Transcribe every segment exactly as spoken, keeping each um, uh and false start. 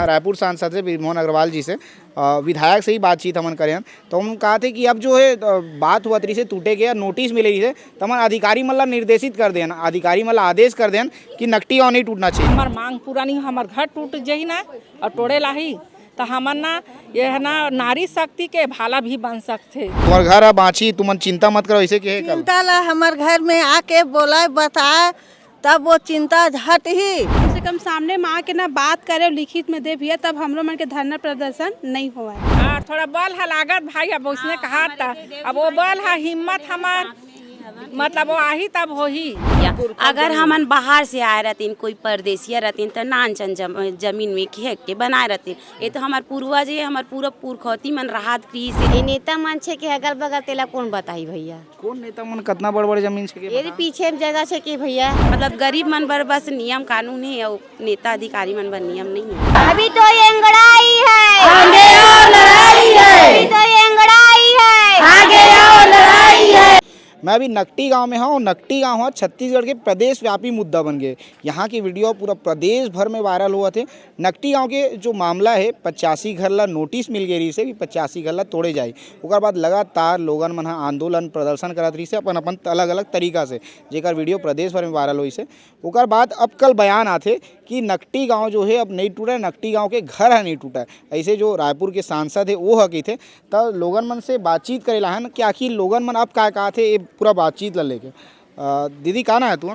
रायपुर सांसद से बृजमोहन अग्रवाल जी से, अ, विधायक से ही बातचीत हमन करे हन, तो उन्होंने कहा थे कि अब जो है, अ, बात हुआ तरी से टूटे के या नोटिस मिले रही से, तो हमन अधिकारी मन ला निर्देशित कर देन, अधिकारी मन ला आदेश कर देन कि नकटी गाँव नहीं टूटना चाहिए। हमार मांग पूरा नहीं, हमार घर टूट जाही ना और टोड़े लाही, तो हमन ना, ये है ना, नारी शक्ति के भाला भी बन सकथे। तुम्हार घर ह बाँची, तुमन चिंता मत करो, ऐसे कहे कल। चिंता ला हमर घर में आके बोलाए, बताए, तब वो चिंता हटही। कम से कम सामने में आके ना बात करे, लिखित में दे भैया, तब हमरो मन के धरना प्रदर्शन नहीं होवय। हाँ, थोड़ा बल ह लागत भाई, अब उसने कहा था, अब वो बल ह हिम्मत हमार, मतलब वो आही तब होही। या अगर हमन बाहर से आए रहतीन, कोई परदेसिया रहतीन, त नानचन जम-, जमीन में घेर के बनाए रहतीन। ये तो हमार पूर्वज हे, हमार पूरा पुरखौती मन रहात रहिस हे। ये नेता मन छे के अगल बगल, तेला कौन बताही भैया? कौन नेता मन कतना बड़ बड़ जमीन छे के ये बताओ? पीछे में जगह छे के भैया, मतलब गरीब मन बर बस नियम कानून हे, अउ नेता अधिकारी मन बर नियम नहीं है। अभी तो ये अंगड़ाई है, आगे और लड़ाई है। अभी तो ये अंगड़ाई है, आगे और लड़ाई है। मैं अभी नकटी गांव में हूँ। नकटी गांव ह छत्तीसगढ़ के प्रदेश व्यापी मुद्दा बन गए। यहाँ की वीडियो पूरा प्रदेश भर में वायरल हुआ थे। नकटी गांव के जो मामला है, पचासी घर ला नोटिस मिल गए रहिस हे कि पचासी घर ला तोड़े जाए। ओकर बाद लगातार लोगन मन ह आंदोलन प्रदर्शन करत रहिस हे अपन अपन अलग अलग तरीका से, जेकर वीडियो प्रदेश भर में वायरल होइस हे। ओकर बाद अब कल बयान आथे कि नकटी गांव जो है अब नहीं टूटे, नकटी गांव के घर ह नहीं टूटे। ऐसे जो रायपुर के सांसद है वो ह कहिथे। त लोगन मन से बातचीत करे ला हन कि आखिर लोगन मन अब का कहत हे ये पूरा बातचीत ला लेके। अ, दीदी, का ना है तू?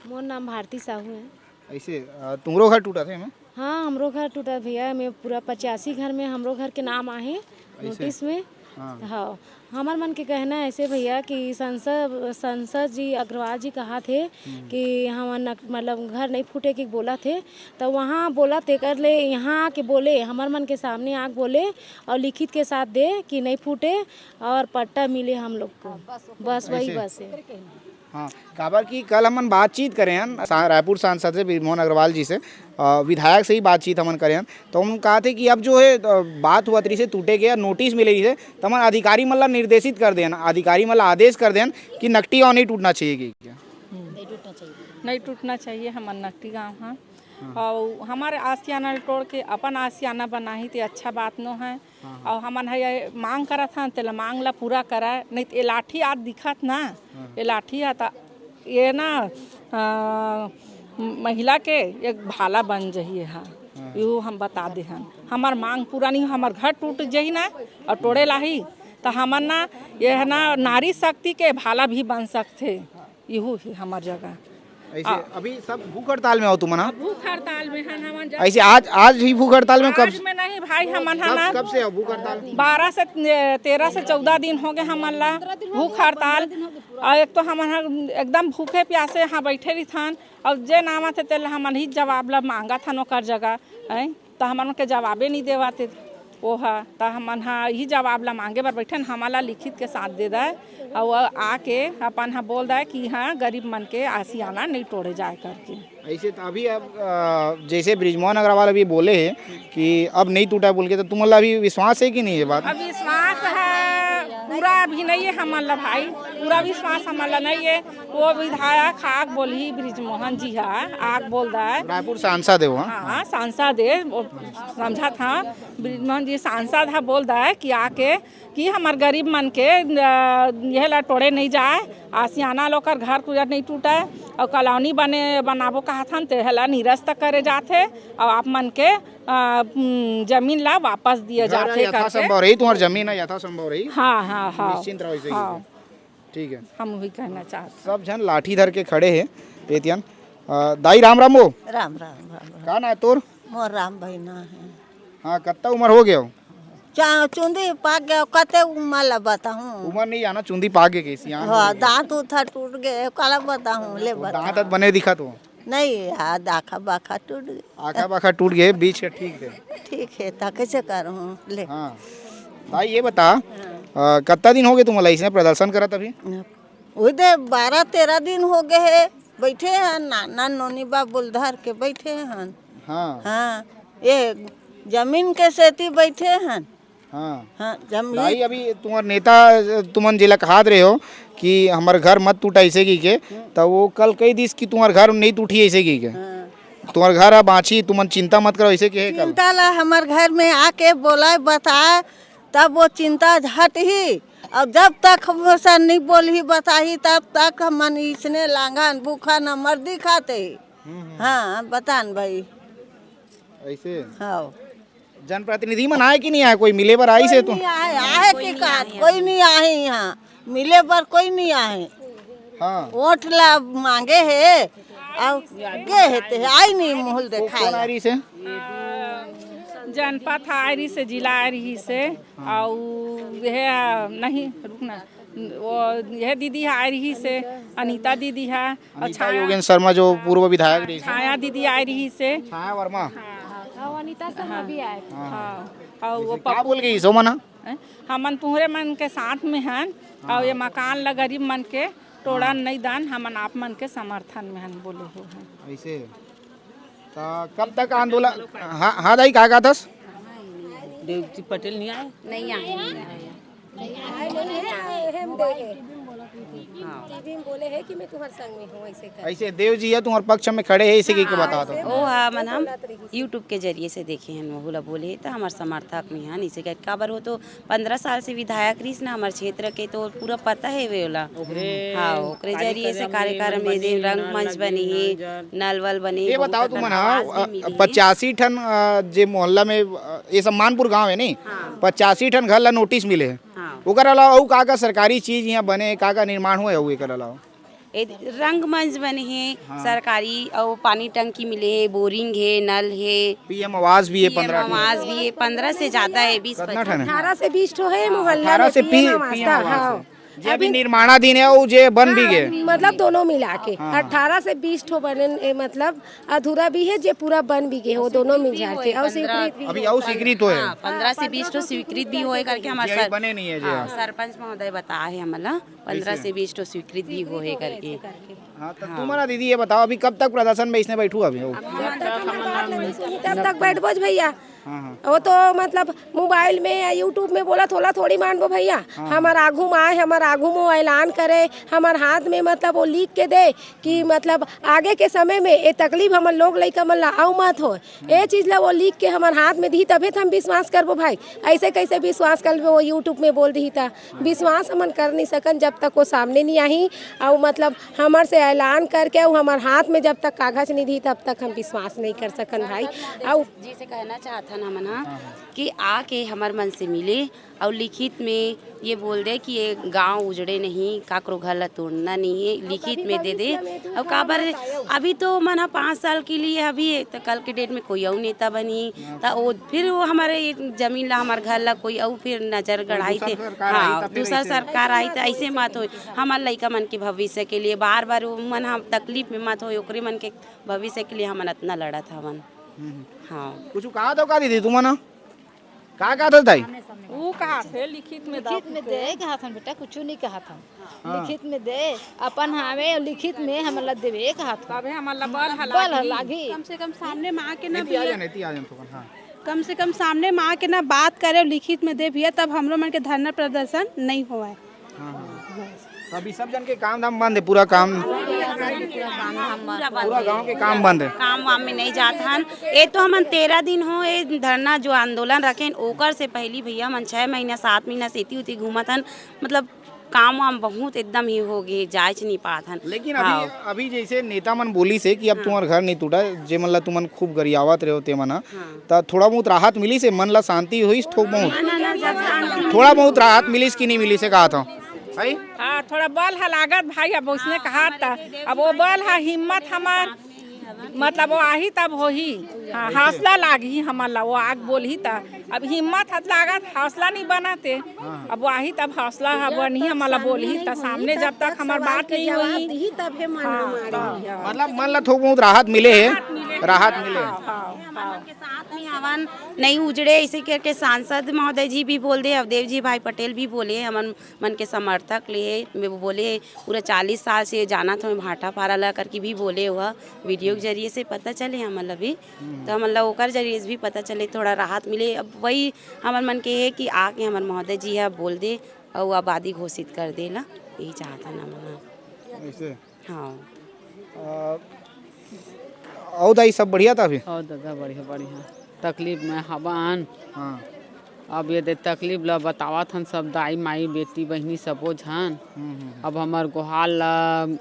मोर नाम भारती साहू है। ऐसे, अ, तुमरो घर टूटा थे में? हाँ, हमरो घर टूटा भैया, में पूरा पचासी घर में हमरो घर के नाम आहे ऐसे? नोटिस में। हाँ। हाँ, हमर मन के कहना ऐसे भैया कि संसद, संसद जी अग्रवाल जी कहा थे हम्म। कि हम नक-, मतलब घर नहीं फूटे के बोला थे, तो वहाँ बोला तेकर ले यहाँ आके बोले, हमर मन के सामने आके बोले और लिखित के साथ दे कि नहीं फूटे और पट्टा मिले हम लोग को। बस वही ऐसे? बस है। हाँ, काबर कि कल हमन बातचीत करे हन सा-, रायपुर सांसद से बृजमोहन अग्रवाल जी से, अ, विधायक से ही बातचीत हमन करे हन, तो उन्होंने कहा थे कि अब जो है, अ, बात हुआ तरी से टूटे के या नोटिस मिले रही से, तो हमन अधिकारी मन ला निर्देशित कर देन, अधिकारी मन ला आदेश कर देन कि नकटी गाँव नहीं टूटना चाहिए कि क्या? नहीं टूटना चाहिए। नहीं टूटना चाहिए हमर नकटी गाँव ह। हाँ। और हमारे आशियाना तोड़ के अपन आशियाना बनाही ते अच्छा बात नो है। हाँ, हाँ। और हमन ह ये मांग करत हन, तेला मांग ला पूरा करा, नहीं तो ये लाठी आज दिखत ना, हाँ। ये लाठी ह त ये ना, अ, महिला के एक भाला बन जही हा। हाँ। यू हम बता दे हन, हमार मांग पूरा नहीं, हमार घर टूट जही ना और टोड़े लाही, त हमन ना, ये है ना, नारी शक्ति के भाला भी बन सकथे। इहू ही हमार जगह। ऐसे आ- अभी सब भूख हड़ताल में हो तुमन, हाँ? भूख हड़ताल में हन हमन जब ऐसे आज, आज ही भूख हड़ताल में कब? आज में नहीं भाई, हमन ह कब, ना कब से हो भूख हड़ताल? बारह से, तेरह से चौदह दिन हो गए हमन ला भूख हड़ताल। और एक तो हमन ह एकदम भूखे प्यासे यहाँ बैठे रहिथन, और जे नाम आथे तेला हमन ही जवाब ला मांगत हन ओकर जगह, हैं? त हमन के जवाबे नहीं देवत हे। वो ह, त हमन ह यही जवाब ला मांगे बर बैठन, हमन ला लिखित के साथ दे दे, और आके अपन ह बोल दे कि हाँ, गरीब मन के आशियाना नहीं टोड़े जाए करके। ऐसे तो अभी अब, अ, जैसे बृजमोहन अग्रवाल अभी बोले हैं कि अब नहीं टूटा बोल के, तो तुमन ला अभी विश्वास है कि नहीं ये बात? अब विश्वास है, पूरा अभी नहीं है हमन ला भाई, पूरा विश्वास हमन ला नहीं है। वो विधायक आग बोलही, बृजमोहन जी ह आग बोल दे। रायपुर सांसद है वो, हाँ? हाँ, सांसद है, वो समझा था। बृजमोहन जी सांसद ह बोल दे कि आके कि हमर गरीब मन के, अ, यह ला टोड़े नहीं जाए, आशियाना लोकर घर कुजर नहीं टूटे, और कॉलोनी बने, बनाबो कहत हन, ते हला निरस्त करे जाथे, और आप मन के, अ, उम, जमीन ला वापस दिए घर जाथे करके। यथासंभव रही, तुम्हार जमीन है यथासंभव रही। हाँ, हाँ, हाँ। निश्चिंत रहो इसे हाँ। लेके। ठीक है। हम वही कहना चाहते हैं। सब झन लाठी धर के खड़े हैं। एतियन, अ, दाई राम राम वो। राम, राम, राम, राम। का ना है तोर? मोर राम बहिना है। हाँ, कत्ता उम्र हो गया हो? चा-, चुंदी पाक गया, कते उम्र ला बताऊं? उम्र नहीं जाना, चुंदी पाक गए कैसी, हाँ, हाँ, हो गया। दांत उथा टूट गए, काला बताऊं, ले वो बता। दांत अत बने दिखा तो। नहीं, यार, आखा बाखा टूट गए। आखा बाखा टूट गए, बीच के ठीक है। ठीक है, ता कैसे करूं? ले। हाँ। भाई, ये बता, हाँ। अ, कत्ता दिन हो गए तुम ऐसे प्रदर्शन करत अभी? उदे बारह तेरह दिन हो गए है, बैठे हैं, नाना नोनी बा बोल धर के बैठे हैं। हाँ। हाँ, ये जमीन के सेती बैठे हैं। हाँ। हाँ, जमीन। भाई, अभी तुम्हार नेता तुमन जेला कहात रहे हो कि हमर घर मत टूटा ऐसे की के, हम्म। तो वो कल कही दिस कि तुम्हार घर नहीं टूटी ऐसे की के। हाँ। तुम्हर घर ह बाँचही, तुमन चिंता मत करो, ऐसे कहे कल। चिंता ला हमर घर में आके बोलाए, बताए, तब वो चिंता हटही। और जब तक हमसे नहीं बोलही, बताही, तब तक हमन इसने लांघन, भूखन, मर्दी खाते ही। हम्म, हम्म। हाँ, बतान भाई। ऐसे? हाँ। जनप्रतिनिधि मन आए कि नहीं आए? कोई मिले बर आइस हे तो? नहीं आए, आए के का? कोई नहीं आए यहाँ, मिले बर कोई नहीं आए। हाँ। वोट ला मांगे हे, अउ गे हे ते आई नहीं मुँह ल देखाए। कौन आ रही से? जनपद आए रही से, जिला आए रही से, हाँ। अउ ये नहीं, रुकना, वो ये दीदी आए रही से, अनिता दीदी है, अनिता योगेंद्र शर्मा जो पूर्व विधायक रही। छाया दीदी आए रही से। छाया वर्मा। हाँ। और अनिता शर्मा भी आए। हाँ। हाँ। और वो का बोल गई सो मना? हैं? हमन तुहरे मन के साथ में हन, हाँ। और ये मकान ला गरीब मन के टोड़ा हाँ। नहीं दान, हमन आप मन के समर्थन में हन बोले हो हन। ऐसे? त कब तक आंदोलन? हाँ, हाँ दाई, का कहत हस? देवजी पटेल नहीं आए? नहीं आए, नहीं आए। आए नहीं है, हम दे हैं। हाँ। टीवी में बोले हैं कि मैं तुम्हारे संग में हूँ, ऐसे कर। ऐसे देव जी है तुम्हारे पक्ष में खड़े हैं, इसे के हाँ, बता दो। ऐसे ओ हाँ, मन हम बोलत रही। YouTube के जरिए से देखे हैं, वहू ला बोले हैं, तो हमारे समर्थक में हैं, इसे के काबर हो तो पंद्रह साल से विधायक रहीस ना हमारे क्षेत्र के, तो पूरा पता है वे ओला। ओकरे हाँ, ओकरे कार्यक्रम जरिए से में कार्यक्रम मन में बने, दिन रंगमंच नल बनी लगे, ही, नल जल। नल वल बनी, ये बहुत बताओ अकन तुमन, हाँ, आवाज भी अ, मिली है। पचासी ठन, अ, जे मोहल्ला में, अ, ये सम्मानपुर गांव है नहीं, हाँ। पचासी ठन घर ला नोटिस मिले है। हाँ। ओकर अलावा अउ का का सरकारी चीज यहाँ बने, का का निर्माण हुए है एकर अलावा? ए, रंगमंच बने हे, हाँ। सरकारी अउ पानी टंकी मिले हे, बोरिंग हे, नल हे, पीएम आवास भी है, पीएम पंद्रह ठन। आवास भी है, पंद्रह से ज्यादा है, बीस कितना पच्चीस। ठन है? अठारह से बीस ठो है हाँ, मोहल्ला अठारह में से पीएम पी-, आवास पीएम था, आवास हाँ। है। जे अभी अभी निर्माणाधीन है, वो जे बन भी हाँ, गए। मतलब दोनों मिला के हाँ, हाँ। अठारह से बीस ठो बने, ए, मतलब अधूरा भी है, जे पूरा बन भी गए, वो दोनों मिल जाके। और स्वीकृत भी अभी होए, अउ स्वीकृत होए। हाँ, पंद्रह से बीस ठो स्वीकृत भी होए करके हमारे जे सर-, बने नहीं है, जे हाँ, हाँ। सरपंच महोदय बताए हे हमला, पंद्रह से बीस ठो स्वीकृत भी होए करके। हाँ, तो हाँ। तुम ना दीदी ये बताओ, अभी कब तक प्रदर्शन में इसने बैठू अभी? अब हम तब तक बैठबो भैया। हाँ, हाँ। वो तो मतलब मोबाइल में या YouTube में बोलत ओला थोड़ी मानबो भैया। हाँ, हाँ। हमर आगू में आए, हमर आगू में वो ऐलान करे, हमर हाथ में मतलब वो लिख के दे कि मतलब आगे के समय में ये तकलीफ हमर लोग लइका मन ला अउ मत हो। ये चीज ला वो लिख के हमर हाथ में दिही तभे तो हम विश्वास करबो भाई। ऐसे कैसे विश्वास करबो? वो YouTube में बोल दिही ता विश्वास हमन कर नहीं सकन जब तक वो सामने नहीं आही। अउ मतलब हमर से ऐलान करके अउ हमर हाथ में जब तक कागज नहीं दिही तब तक हम विश्वास नहीं कर सकन भाई। अउ जी से कहना चाहथन हमन हा कि आके हमर मन से मिले अउ लिखित में ये बोल दे कि ये गांव उजड़े नहीं, काकरो घर ला तोड़ना नहीं है, लिखित में दे दे। अउ काबर अभी तो मन ह पाँच साल के लिए अभी है, तो कल के डेट में कोई अउ नेता बनी, तो वो फिर वो हमारे जमीन ला, हमारे घर ला कोई अउ फिर नजर गड़ाई दूसर थे। सरकार आई, हाँ, तब फिर दूसर ऐसे सरकार आई तो ऐसे मत हो। हमारे लइका मन के भविष्य के लिए बार बार वो मन हम तकलीफ में मत हो, ओकरे मन के भविष्य के लिए हमन इतना लड़त हवन। हम्म। हाँ। कुछ कहा दो का दीदी तुमन? का कहत हस दाई? ऊ कहत हे, लिखित में लिखित में दे कहत हन बेटा, कुछु नहीं कहत हन। हाँ। लिखित में दे, अपन हावे अउ लिखित में हमन ला देवे कहत हन। तभे हमन ला बल ह बल ह लागही। लागही। कम से कम सामने में आके ना एती आ भैया, जान, एती आ जान थोकन, हाँ। कम से कम सामने में आके ना बात करे, लिखित में दे भैया, तब हमरो मन के धरना प्रदर्शन नहीं होवय। हाँ, हाँ। तो अभी सब जन के काम धाम बंद है, पूरा काम, पूरा पूरा बंद पूरा है। गांव के काम बंद है। काम वाम में नहीं जात हन। ये तो हमन तेरह दिन हो, ये धरना जो आंदोलन रखेन, ओकर से पहली भैया मन छह महीना, सात महीना से एती उती घूमत हन, मतलब काम वाम बहुत एकदम ही हो गए, जायच नहीं पात हन। लेकिन अभी, हाँ। अभी जैसे नेता मन बोली से कि अब हाँ। तुम्हार घर नहीं टूटा, जे मन ला तुमन खूब गरियावत रहे हो ते मन ह, हाँ। त थोड़ा बहुत राहत मिली से, मन ला शांति होइस थोक बहुत? ना, ना, ना, जब शांति थोड़ा बहुत राहत मिलिस कि नहीं मिलिस से कहा था? है? हाँ, थोड़ा बल ह लागत भाई, अब उसने कहा था, अब वो बल ह हिम्मत हमार, मतलब वो आही तब होही, हाँ, हौसला लागही हमन ला, वो आग बोलही त। अब हिम्मत हत लागत, हौसला नहीं बनत हे। हाँ। अब वो आही तब हौसला ह बनही, हमन ला बोलही त, सामने जब तक हमार बात नहीं होही। दिही तब हे मन हाँ, हमारे। हाँ। मतलब मन ला थोक बहुत राहत मिले हे, राहत मिले। हाँ, हाँ, हाँ। के साथ में हवन नहीं उजड़े, ऐसे करके सांसद महोदय जी भी बोल दे, अवधेव जी भाई पटेल भी बोले, हमन मन के समर्थक ले हे, बोले पूरा चालीस साल से जानत हवे भाटापारा ला करके भी बोले हुआ, वीडियो के जरिए से पता चले हमन ला भी। हम्म। तो हमन ला ओकर जरिए से भी पता चले, थोड़ा राहत मिले। अब वही हमर मन के हे कि आके हमर महोदय जी ह बोल दे अउ आबादी घोषित कर दे ला, यही चाहत हन हमन ह। ऐसे? हाँ। अ, अउ दाई, सब बढ़िया त अभी? अउ दादा, बढ़िया, बढ़िया। तकलीफ में हवन। हाँ। अब ये दे तकलीफ ल बतावत हन सब दाई, माई, बेटी, बहिनी, सबो झन। हम्म, हम्म, हम्म। अब हमर गोहार ल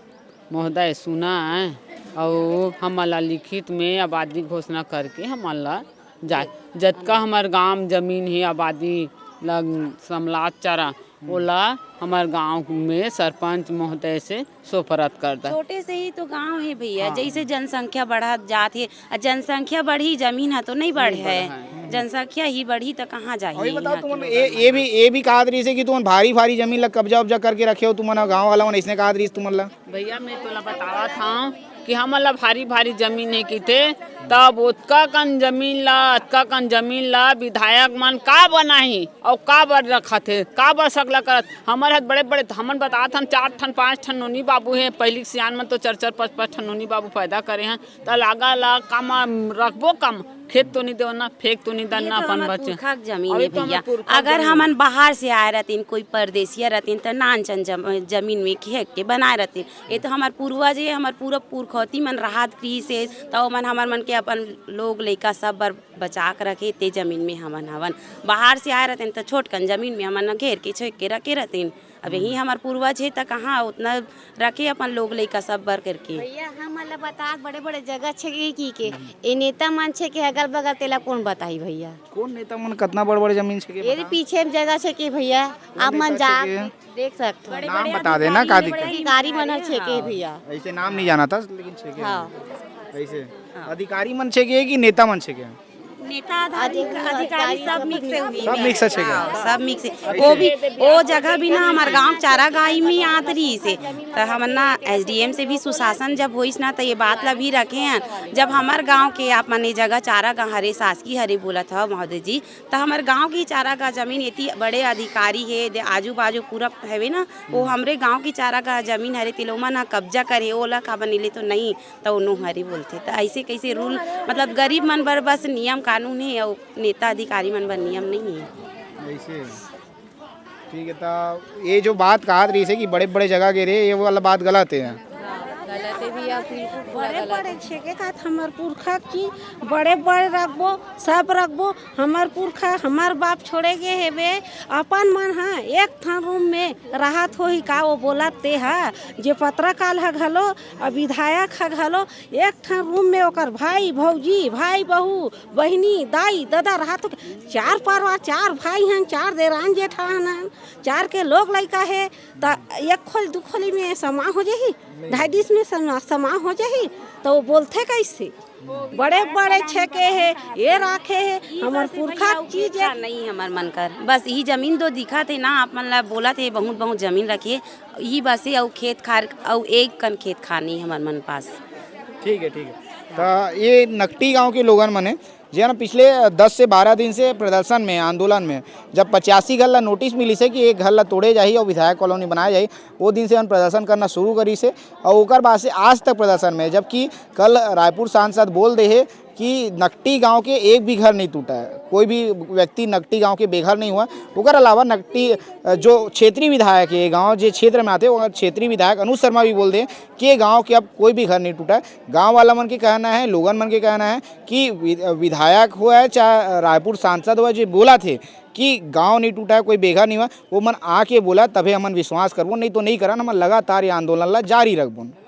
महोदय सुना है, अउ हमन ला लिखित में आबादी घोषणा करके हमन ला जा, जतका हमर गांव जमीन हे आबादी ला समलात चारा, ओला हमर गांव में सरपंच महोदय से सोपरत कर दा। छोटे से ही तो गांव है भैया, हाँ। जैसे जनसंख्या बढ़त जात है, आ जनसंख्या बढ़ी, जमीन ह तो नहीं बढ़े नहीं है। बढ़ा है। जनसंख्या ही बढ़ी त कहाँ जाही? अउ ये बताओ, यहाँ के तुमन लोगन ये, मन ये ह? भी, ये भी कहत रहिस हे कि तुमन भारी, भारी जमीन ला कब्जा उब्जा करके रखे हो तुमन ह, गाँव वाला मन अइसने कहत रहिस तुमन ला। भैया, मैं तोला बतावत हूँ कि हमन ला भारी, भारी जमीन हे किथे, तब ओतका कन जमीन ला, अतका कन जमीन ला विधायक मन का बनाही अउ का बर रखत हे, का बर सकला करत? हमर हाथ बड़े, बड़े, हमन बतात हन, चार ठन, पाँच ठन नोनी बाबू हे, पहिली के सियान मन तो चार, चार, पाँच, पाँच ठन नोनी बाबू पैदा करे हन, त लागा ला का म रखबो का म, खेत तो नहीं देवन ना, फेंक तो नहीं दन ये ना तो अपन हमर बचे। पुरखा के जमीन अउ है ये तो हमर भैया। पुरखा के अगर जमीन। हमन बाहर से आए रहतिन, कोई परदेसिया रहतिन, त नान चन जम-, जमीन में खेत के बनाए रहतिन। ये तो हमर पूर्वज है, हमर पूरा पुरखौती मन राहत रहिस हे, त ओमन हमर मन के अपन लोग लइका सब बर बचा के रखे, ते जमीन में हमन हवन। बाहर से आए रहतिन, त छोटकन जमीन में हमन घेर के, छेक के रखे रहतिन। अब यही हमर पूर्वज हे, त कहाँ उतना रखे अपन लोग लइका सब बर करके। भैया, हमन ल बतात बड़े-बड़े जगह छेके की के, ए नेता मन छेके अगल-बगल, तेला कौन बताही भैया? कौन नेता मन कतना बड़-बड़ जमीन छेके ये बता? पीछे में जगह छेके भैया, कौन आप मन नेता जा छेके? देख सकते हो। नाम बता देना, का अधिकारी, दिक्कत? अधिकारी मन ह छेके भैया। ऐसे नाम नहीं जाना था, लेकिन छेके हाँ। हैं। ऐसे हाँ। अधिकारी मन छेके कि नेता मन छेके? नेता अधिक-, अधिकारी, अधिकारी सब mix है उन्हीं सब में। Mix है छेके। हाँ, सब mix है। ऐसे। वो भी, वो जगह भी ना हमारे गांव चारागाही में आत रहिस हे। त हमन ना S D M से भी सुशासन जब होइस ना, त ये बात ला भी रखे हैं। जब हमार गांव के आप मन ये जगह चारागाह हरे, शासकीय हरे बोलत हव महोदय जी, त हमर गांव के चारागाह जमीन एती बड़े अधिकारी हे, दे आजू बाजू पूरा हवे ना, वो हमरे गांव के चारागाह जमीन हरे, तेला ओमन ह कब्जा करे, ओला काबर नहीं ले तो नहीं, त ओनो हरे बोलथे। त ऐसे कैसे rule, मतलब गरीब मन बर बस नियम कानून हे, अउ नेता अधिकारी मन बर नियम नहीं है। ऐसे। ठीक है, त ये जो बात कहत रहिस हे कि बड़े-बड़े जगह गे रहे, ये वाला बात गलत है। गलत है भैया, बिल्कुल पूरा बड़े गलत बड़े है। छेके का हमर पुरखा की बड़े बड़े रखबो, सब रखबो। हमर पुरखा, हमर बाप छोड़े गे हेबे, अपन मन ह एक ठन room में राहत होही का, वो बोलत ते ह, जे पत्रकार ह घलो, अउ विधायक ह घलो, एक ठन room में ओकर भाई, भौजी, भाई, बहू, बहिनी, दाई, ददा राहत हो, चार परिवार, चार भाई हन, चार देरान जेठान हन, चार के लोग लइका हे, त एक खोल, दू खोली में समा हो जाही, ढाई डिस में समा, समा हो जाही, त वो बोलथे कैसे? बड़े बड़े छेके हे, ये राखे हे, हमर पुरखा के चीज हे। नहीं हमर मन कर, बस यही जमीन दो दिखत हे ना, आप मन ला बोलत हे, बहुत बहुत जमीन रखे, यही बस हे, अउ खेत खार, अउ एक कन खेत खार नहीं हमर मन पास। ठीक है, ठीक है। त ये नकटी गांव के लोगन मन हे, जे ना पिछले दस से बारह दिन से प्रदर्शन में, आंदोलन में, जब पचासी घर ला नोटिस मिलिस हे कि एक घर ला तोड़े जाही अउ विधायक कॉलोनी बनाए जाही, वो दिन से हमन प्रदर्शन करना शुरू करिस हे अउ ओकर बाद से आज तक प्रदर्शन में, जबकि कल रायपुर सांसद बोल दे हे कि नकटी गांव के एक भी घर नहीं टूटा है, कोई भी व्यक्ति नकटी गांव के बेघर नहीं हुआ। ओकर अलावा नकटी, अ, जो क्षेत्रीय विधायक है, गांव जे क्षेत्र में आते, वो क्षेत्रीय विधायक अनुज शर्मा भी बोल दे कि ये गांव के अब कोई भी घर नहीं टूटा है। गांव वाला मन के कहना है, लोगन मन के कहना है कि वि-, विधायक हुआ है, चाहे रायपुर सांसद हुआ, जो बोला थे कि गांव नहीं टूटा है, कोई बेघर नहीं हुआ, वो मन आके बोला, तभे हमन विश्वास करबो, नहीं तो नहीं करन, हमन लगातार ये आंदोलन ला जारी रखबो।